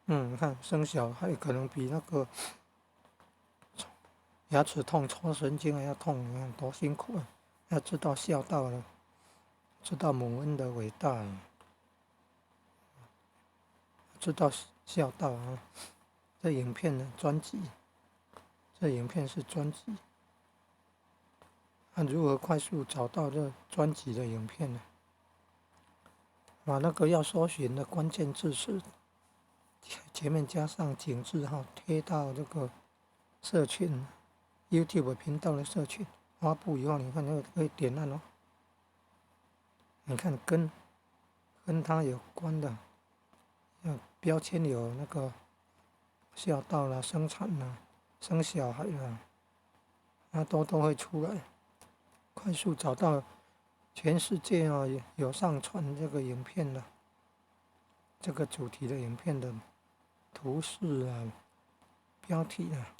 你看生小孩可能比那個牙齒痛、抽神經還要痛，你看多辛苦啊！要知道孝道了，知道母恩的偉大，知道孝道啊！這影片呢，專輯，這影片是專輯。那如何快速找到這專輯的影片呢？把那個要搜尋的關鍵字是前面加上井字號，貼到這個社群 YouTube 頻道的社群發布以後，你看那個可以點按哦。你看跟它有關的，標籤有那個孝道啦、生產啦、生小孩啦，那都會出來。快速找到全世界啊有上傳這個影片的，這個主題的影片的圖示啊、標題啊。